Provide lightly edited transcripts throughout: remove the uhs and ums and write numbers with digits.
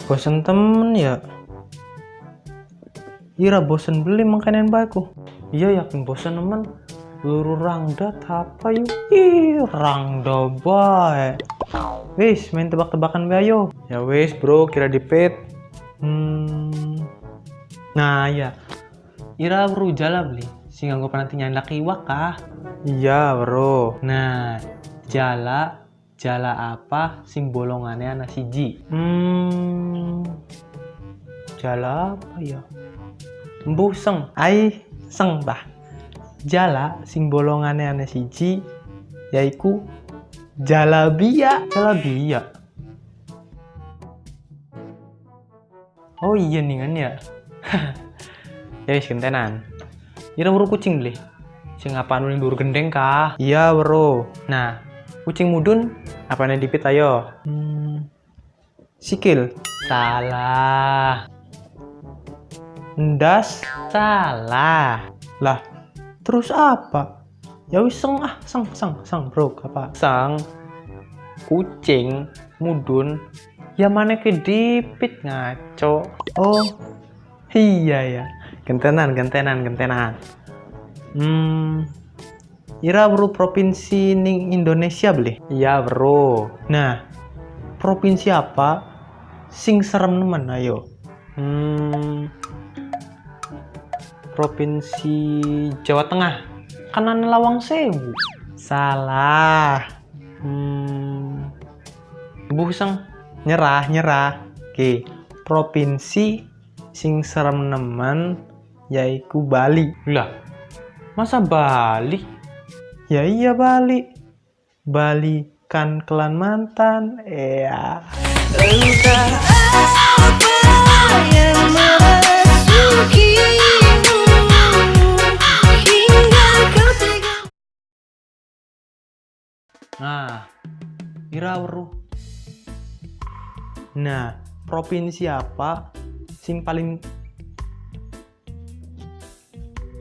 Bosen temen ya. Ira bosen beli makanan baku. Iya yakin bosen temen. Luru rangda apa yuk? Ih, rangda bae. Wis, main tebak-tebakan bae ayo. Ya wis, bro, kira dipit. Nah, iya. Ira weru jala beli. Sing nganggo pananti nyandak iwak kah? Iya, bro. Nah, jala jala apa sing bolongannya ana siji? Jala apa ya? Embuh seng. Ai seng bah. Jala sing bolongane ana siji yaiku jalabia. Jalabia. Oh iya nih kan ya. Ya wis gentenan. Ira weru kucing beli. Sing apa ning dhuwur gendeng kah? Iya, bro. Nah, kucing mudun apane dipit ayo? Sikil. Salah. Ndas. Salah. Lah, terus apa? Ya wis seng ah, seng seng seng bro, apa? Seng. Kucing mudun ya mana ke dipit ngaco. Oh. Iya ya. Gentenan, gentenan, gentenan. Ira bro provinsi ning Indonesia beli? Iya bro. Nah, provinsi apa sing serem nemen ayo? Provinsi Jawa Tengah. Kan ana Lawang Sewu. Salah. Buh seng. Nyerah, nyerah. Oke, provinsi sing serem nemen yaiku Bali. Lah, masa Bali? Ya iya Bali. Bali kan kelan mantan. Iya. Entah apa yang merasukimu hingga kau tega. Nah, ira weruh. Nah, provinsi apa sing paling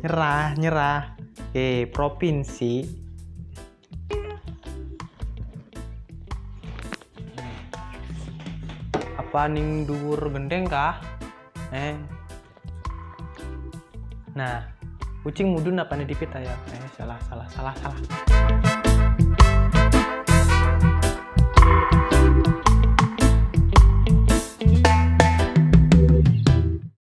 nyerah, nyerah. Oke, provinsi apa ning dhuwur gendeng kah? Nah, kucing mudun apa nih dipit ya? Salah, salah, salah, salah.